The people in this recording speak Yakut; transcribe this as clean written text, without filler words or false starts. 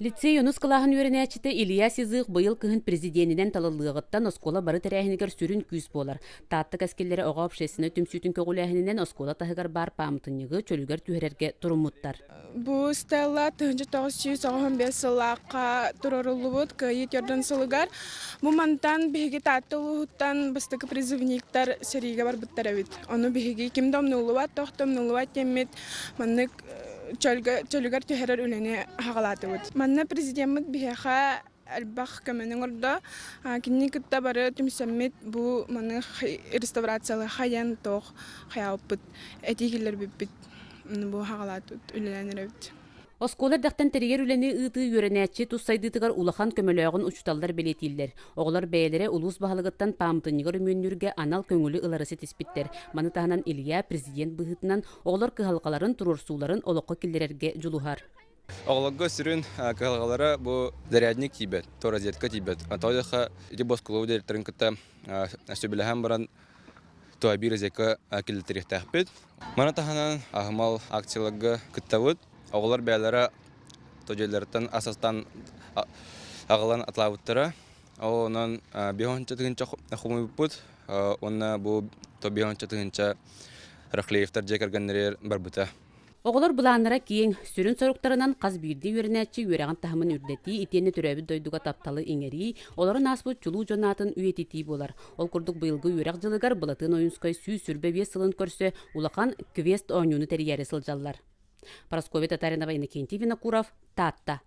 Лицей онус кылааһын үөрэнээччитэ Илья Сизых быйыл кыһын президенинэн талыллыаҕыттан оскуола бары тэрээһинигэр сүрүн күүс буолар. Таатта кэскиллэрэ оҕо общественнай түмсүүтүн көҕүлээһининэн оскуола таһыгар баар пааматынньыгы чөлүгэр түһэрэргэ туруммуттар. Бу стелла 1995 сыллаахха туруоруллубут Кыайыы төрдүн сылыгар. Бу мантан биһиги Таатта улууһуттан бастакы призывниктар сэриигэ барбыттар эбит. Ону биһиги ким да умнуллубат, тох да умнуллубат диэммит маннык чөлүгэр түһэрэр үлэни аҕалаатыбыт. Манна президеммит биһиэхэ элбэх көмөнү оҥордо. Кинини кытта бары түмсэммит бу маны реставрациялыы хайан туох хайаабыппыт, этии киллэрбиппит бу хаҕалаатыбыт, үлэлээн эрэбит. Оскуола эрдэхтэн тэрийэр үлэни ыытыы үөрэнээччи тус сайдыытыгар улахан көмөлөөҕүн учууталлар бэлиэтииллэр. Оҕолор бэйэлэрэ улуус баһылыгыттан пааматынньыгар өрөмүөннүүргэ анал көҥүлү ылары ситиспиттэр. Маны таһынан Илья президент быһыытынан оҕолор кыһалҕаларын, туруорсууларын олоххо киллэрэргэ дьулуһар. Оҕолорго сүрүн кыһалҕалара бу зарядник тиийбэт, то розетка тиийбэт. Тоҕо ити оскуола директорын кытта сөбүлэһэн баран то биир розетка киллэртириэхтээхпит. Маны таһынан аһымал акцияларга кыттабыт. Оҕолор бэйэлэрэ то дьиэлэриттэн ас астаан аҕалан атлаабыттара. Онон биһонча тыһыынча хомуйбуппут уонна бу то биһонча тыһыынча Рахлеевтар дьиэ кэргэннэригэр барбыта. Оҕолор былааннара киэҥ, сүрүн соруктарынан хас биирдии үөрэнээччи үөрэҕин таһымын үрдэтии итиэннэ төрөөбүт дойдуга тапталы иҥэрии, олорон ааспыт чулуу дьон аатын үйэтитии буолар. Ол курдук быйылгы үөрэх дьылыгар Былатыан Ойуунскай 125 сылын көрсө улахан квест-оонньууну тэрийээри сылдьаллар. Парасковья Татаринова, Иннокентий Винокуров, Таатта.